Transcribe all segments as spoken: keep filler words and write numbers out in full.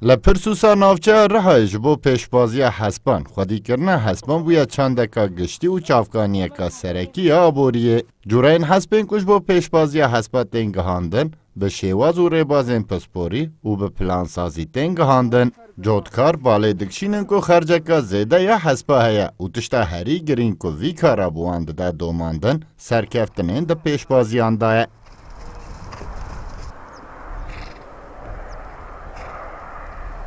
Li Pirsûsa navçeya Rihayê ji bo pêşbaziya hespan, xwedîkirina hespan bûye çandeka giştî û çavkaniyeka serekî ya aboriyê. Cûreyên hespên ku ji bo pêşbaziya hespa tên gihandin, bi şêwaz û rêbazên pisporî û bi plansazî tên gihandin. Cotkar balê dikişînin ku xerceka zêde ya hespa heye û tişta herî girîng ku vî kara bi wan dide domandin, serkeftinên di pêşbaziyan de ye.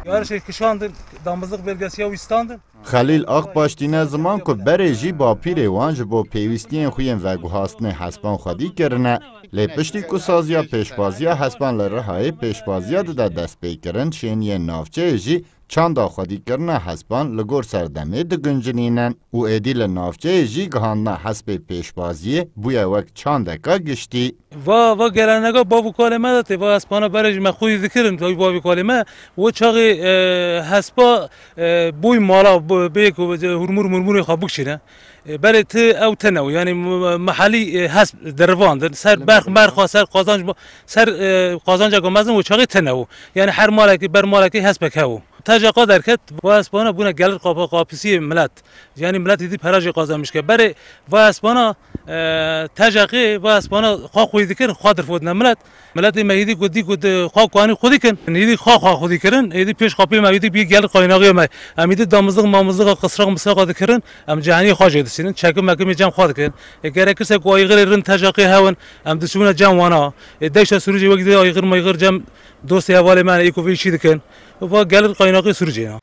Yarışê kişandin, damızlık belgesi ya wîstandin. Xelîl Akbaş tîne ziman ku berê jî bapîrê wan ji bo pêwîstiyên xwe yên veguhastinê hespan xwedî kirine, lê piştî ku saziya pêşbaziya hespan li Rihayê pêşbaziya dide destpêkirin, şêniyên navçeyê jî çanda xwedîkirina hespan li gor serdemê diguncinînin û êdî li navçeyê jî gihandina hespê pêşbaziyê bûye wek çandeka giştî. Va, va gelenega bav û kalê me de tê, va hespana berê jî me xwedî dikirin, tabii bav û kalê me, o çaxê, e, hespa, e, boy mala, bo-, bê ku hurmur murmurê xwe bikişîne. E, berê ti ew tene û, yani, m-, m-, mehelî, e, hesp derivandin, ser berx merxa, ser qazanc, ser, e, qazanceka mezin û çaxê tene û. Yani her malekî, ber malekî hespek hew. Teca qa derket, va hespana bûne gelir qapa-, qapisiyê milet. Yani milet êdî pera jê qazanmiş ke. Berê va hespana, e, teca qê va hespana xwa xwedî dikirin, xwa dirfotine milet. Miletê me êdî ku dî ku di xwa kuanî xwedî kin. Êdî xwa xwa xwedî kirin. Êdî pêş qapê me êdî bir gelir qaynaxê me. Em êdî damizliq mamizliqa qisraq misraqa dikirin. Em ceheniyê xwa jê disînin. Çekim mekim ê cem xwa dikin. E, gerekirse ku ayxirê rin teca qê hewin. Em diçûne cem wana. E, deşta Sirûcê wek dê ayxir mayxir cem dostê hevalê me ê ku vê işî dikin. Va gelir qaynaxê Sirûcê ya.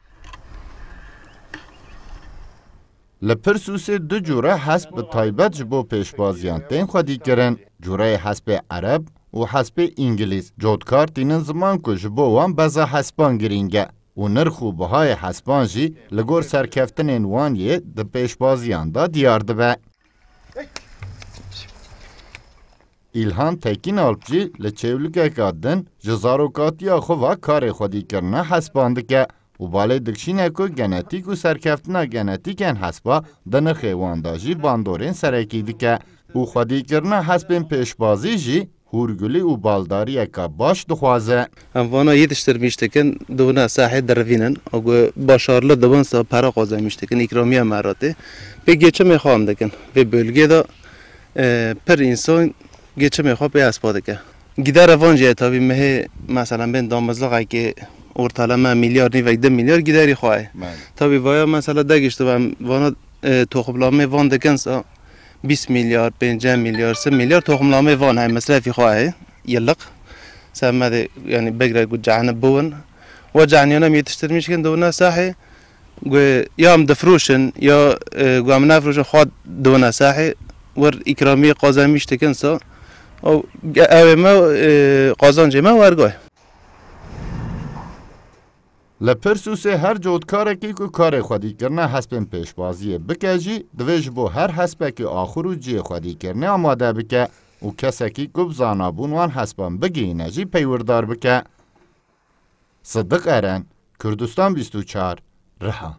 Li Pirsûsê du cûre hesp bi taybet ji bo pêşbaziyan tên xwedîkirin. Cûreyê hespê ereb û hespê îngilîz. Cotkar tînin ziman ku ji bo wan beza hespan girîng e û nirx û bihayê hespan jî li gor serkeftinên wan yê di pêşbaziyan de diyar dibe. Îlhan Tekînalp jî li çêwlikeka din ji zarokatiya xwe ve karê xwedîkirina hespan dike û balê dikişîne ku genetîk û serkeftina genetîkên hespa di nirxê wan de jî bandorên serekî dike û xwedîkirina hespên pêşbazî jî hûrgulî û baldariyeka baş dixwaze. Em vana yetiştirmiş dikin, dibine sahê dirivînin, û ku başarlı dibin sa para qazanmış dikin, îkramiye me re tê. Pê geçimê xwe em dikin. Vê bölgê de, e, pir însan geçimê xwe pê hespa dike. Gidere van jî ye, tabî mehê, mesela, bên damizliqekê ortaleme milyar nîvek, di milyar giderî xwe ye. Belê. Tabî vaya, mesela, degiştibe em vana, e, toxumlamê van dikin sa bîst milyar, pêncî milyar, sî milyar toxumlamê van heye, mesrefî xwe heye, yıllık. Semedê, yani, bigre ku cehenib biwin. Ve ceheniyane em yetiştirmiş kin, dibine sahê, ku ya em difroşin, ya, e, ku em nefroşin, xwe dibine sahê, wir îkramiyê qazanmiş dikin sa. Ew, ge-, ew ê me, e, qazancê me wergoy. Li Pirsûsê her cotkarekî ku karê xwedîkirina hespên pêşbaziyê bike jî, divê ji bo her hespekî axur û cihê xwedîkirinê amade bike û kesekî ku bi zanabûn wan hespan bigihîne jî peywirdar bike. Sidiq Eren, Kurdistan bîst û çar, Riha.